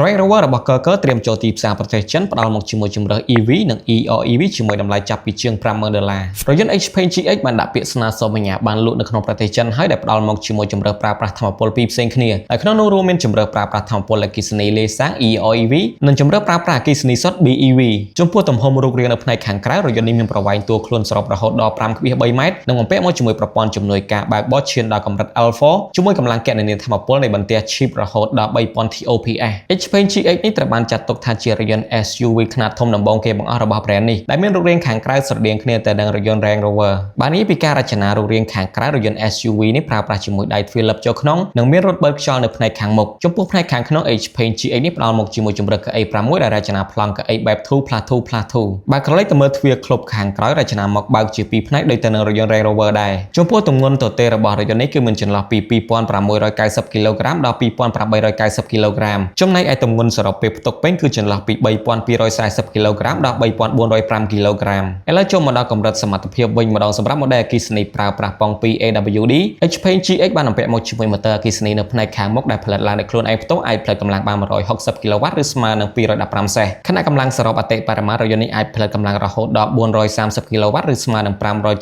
Range Rover របស់កកត្រៀមចូលទីផ្សារប្រទេសចិនផ្ដល់មកជាមួយជម្រើស EV និង EREV ជាមួយតម្លៃចាប់ពីជាង50,000ដុល្លាររថយន្ត XPeng GX បានដាក់ពាក្យស្នើសុំអាជ្ញាប័ណ្ណលក់នៅក្នុងប្រទេសចិនហើយដែលផ្ដល់មកជាមួយជម្រើសប្រើប្រាស់ថាមពលពីរផ្សេងគ្នាហើយក្នុងនោះរួមមានជម្រើសប្រើប្រាស់ថាមពលអគ្គិសនីលាយសាំង EREV និងជម្រើសប្រើប្រាស់អគ្គិសនីសុទ្ធ BEV ចំពោះទំហំរូបរាងនៅផ្នែកខាងក្រៅរថយន្តនេះមានប្រវែងតួខ្លួនសរុបរហូតដល់5.3ម៉ែត្រនិងបំពាក់មកជាមួយប្រព័ន្ធជំនួយការបើកបរឈានដល់កម្រិត L4 ជាមួយកម្លាំងគណនាថាមពលនៃបន្ទះឈីបរហូតដល់3000 TOPS XPeng GX នេះត្រូវបានចាត់ទុកថាជារថយន្ត SUV ខ្នាតធំដំបូងគេបង្អស់របស់ brand នេះដែលមានរូបរាងខាងក្រៅស្រដៀងគ្នាទៅនឹងរថយន្ត Range Rover បាននេះពីការរចនារូបរាងខាងក្រៅរថយន្ត SUV នេះប្រើប្រាស់ជាមួយដៃទ្វារលឹបចូលក្នុងនិងមានរថបើកខ្យល់នៅផ្នែកខាងមុខចំពោះផ្នែកខាងក្នុង XPeng GX នេះផ្ដល់មកជាមួយជម្រើសកៅអី6ដែលរចនាប្លង់កៅអីបែប2+2+2បើក្រឡេកទៅមើលទ្វារក្លុបខាងក្រោយរចនាមកបើកជាពីរផ្នែកដូចទៅនឹងរថយន្ត Range Rover ដែរចំពោះទម្ងន់ទទេរបស់រថយន្តនេះគឺមានចន្លោះពី2690គីឡូក្រាមដល់2890គីឡូក្រាមចំណែកឯទម្ងន់សរុបពេលផ្ទុកពេញគឺចន្លោះពី3240គីឡូក្រាមដល់3405គីឡូក្រាមឥឡូវចូលមកដល់កម្រិតសមត្ថភាពវិញម្ដងសម្រាប់ model អគ្គិសនីប្រើប្រាស់ប៉ុង2 AWD XPeng GX បានបំពាក់មកជាមួយម៉ូទ័រអគ្គិសនីនៅផ្នែកខាងមុខដែលផលិតឡើងដោយខ្លួនឯងផ្ទាល់អាចផលិតកម្លាំងបាន160គីឡូវ៉ាត់ឬស្មើនឹង215សេះខណៈកម្លាំងសរុបអតិបរមារថយន្តនេះអាចផលិតកម្លាំងរហូតដល់430គីឡូវ៉ាត់ឬស្មើនឹង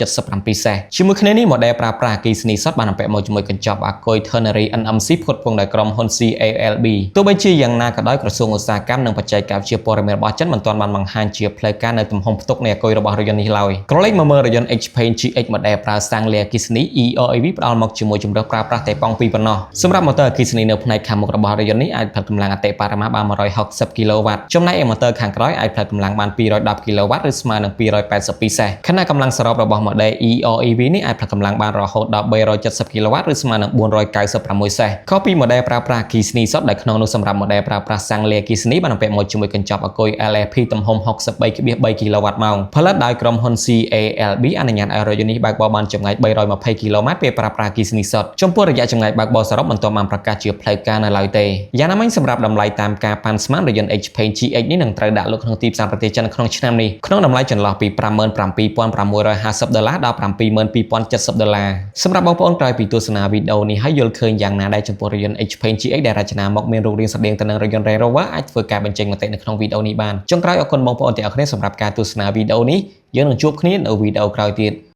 577សេះជាមួយគ្នានេះ model ប្រើប្រាស់អគ្គិសនីសុទ្ធបានបំពាក់មកជាមួយកញ្ចប់អាគុយ Ternary NMC ផ្គត់ផ្គង់ដោយក្រុមហ៊ុន CALB ទោះបីជាយ៉ាងណាក៏ដោយក្រសួងឧស្សាហកម្មនិងបច្ចេកវិទ្យាព័ត៌មានរបស់ចិនមិនទាន់បានបង្ហាញជាផ្លូវការនៅទំហំផ្ទុកនៃអាគុយរបស់រថយន្តនេះឡើយក្រឡេកមកមើលរថយន្ត XPeng GX model ប្រើសាំងលាយអគ្គិសនី EREV ផ្ដល់មកជាមួយជម្រើសប្រើប្រាស់តែប៉ុងពីរប៉ុណ្ណោះសម្រាប់ម៉ូទ័រអគ្គិសនីនៅផ្នែកខាងមុខរបស់រថយន្តនេះអាចផលិតកម្លាំងអតិបរមាបាន160គីឡូវ៉ាត់ចំណែកឯម៉ូទ័រខាងក្រោយអាចផលិតកម្លាំងបាន210គីឡូវ៉ាត់ឬស្មើនឹង282សេះខណៈកម្លាំងសរុបរបស់ model EREV នេះអាចផលិតកម្លាំងបានរហូតដល់370គីឡូវ៉ាត់ឬស្មើនឹង496សេះខុសពី model ប្រើប្រាស់អគ្គិសនីសុទ្ធដែលក្នុងនោះសម្រាប់ model ប្រើប្រាស់សាំងលាយអគ្គិសនីបានបំពាក់មកជាមួយកញ្ចប់អាគុយ LFP ទំហំ63.3គីឡូវ៉ាត់ម៉ោងផលិតដោយក្រុមហ៊ុន CALB អនុញ្ញាតឲ្យរថយន្តនេះបើកបរបានចម្ងាយ320គីឡូម៉ែត្រពេលប្រើប្រាស់អគ្គិសនីសុទ្ធចំពោះរយៈចម្ងាយបើកបរសរុបមិនទាន់បានប្រកាសជាផ្លូវការនៅឡើយទេយ៉ាងណាមិញសម្រាប់តម្លៃតាមការប៉ាន់ស្មានរថយន្ត XPeng GX នេះនឹងត្រូវដាក់លក់ក្នុងទីផ្សារប្រទេសចិនក្នុងឆ្នាំនេះក្នុងតម្លៃចន្លោះពី57,650ដុល្លារដល់72,070ដុល្លារសម្រាប់បងប្អូនក្រោយពីទស្សនាវីដេអូនេះហើយយល់ឃើញយ៉ាងណាដែរចំពោះរថយន្ត XPeng GX ដែលរចនាមកមានរូបរាងស្រដៀងទៅនឹងរថយន្ត Range Rover អាចធ្វើការបញ្ចេញមតិនៅក្នុងវីដេអូនេះបានចុងក្រោយអរគុណបងប្អូនទាំងអស់គ្នាសម្រាប់ការទស្សនាវីដេអូនេះយើងនឹងជួបគ្នានៅវីដេអូក្រោយទៀត។